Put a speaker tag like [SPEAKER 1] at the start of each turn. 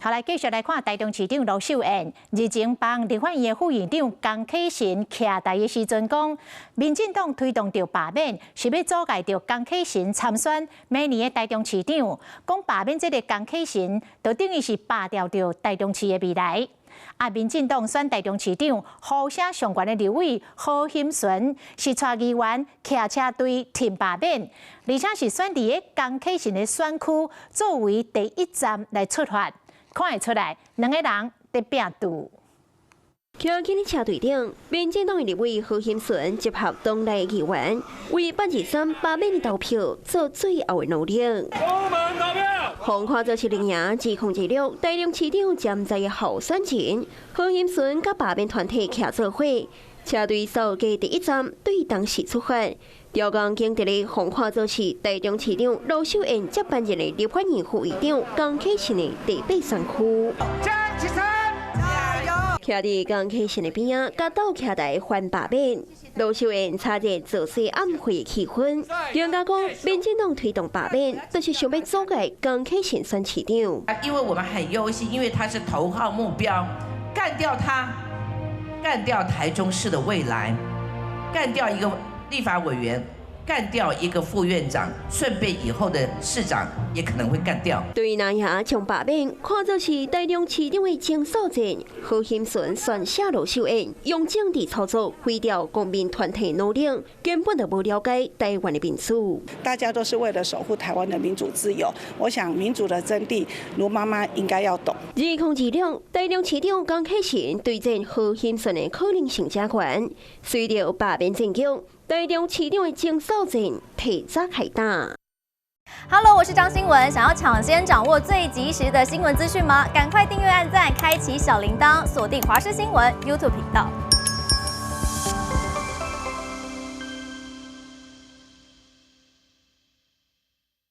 [SPEAKER 1] 好，來繼續來看台中市長盧秀燕，日前幫立法院的副院長江啟臣徛台的時陣講，民進黨推動著罷免，是欲阻礙著江啟臣參選明年的台中市長。講罷免這个江啟臣，就等於是罷掉著台中市的未來。啊，民進黨選台中市長呼聲上懸的立委何欣純，是帶議員騎車隊挺罷免，而且是選佇个江啟臣的選區作為第一站來出發。看會出來，兩个人佇拚鬥。
[SPEAKER 2] 徛佇車隊頂，民進黨的立委何欣純集合黨內議員，為823罷免的投票做最後的努力。予看做是連贏2026台中市長潛在的候選人，何欣純佮罷免團體徛做伙，車隊掃街第一站對東市出發。調工景佇咧予看做是台中市長盧秀燕接班人的立法院副院長江啟臣的第八選區。
[SPEAKER 3] 加油！
[SPEAKER 2] 徛佇江啟臣的邊仔，佮鬥徛台反罷免，盧秀燕炒熱造勢暗會氣氛。專家講，民進黨推動罷免，就是想欲阻礙江啟臣選市長。
[SPEAKER 3] 因為我們很憂心，因為他是頭號目標，幹掉他，幹掉台中市的未來，幹掉一個立法委員，幹掉一個副院長，順便以後的市長也可能會幹掉。
[SPEAKER 2] 對藍營將罷免看作是台中市長的爭數戰，何欣純選下盧秀燕用政治操作毀掉公民團體努力，根本就無了解台灣的民主。
[SPEAKER 4] 大家都是為了守護台灣的民主自由，我想民主的真諦，盧媽媽應該要懂。
[SPEAKER 2] 2026台中市長江啟臣對戰何欣純的可能性誠懸，隨著罷免戰局，台中市長的爭數戰提早開打。
[SPEAKER 5] Hello，我是張新聞，想要搶先掌握最及時的新聞資訊嗎？趕快訂閱、按讚、開啟小鈴鐺，鎖定華視新聞 YouTube 頻道。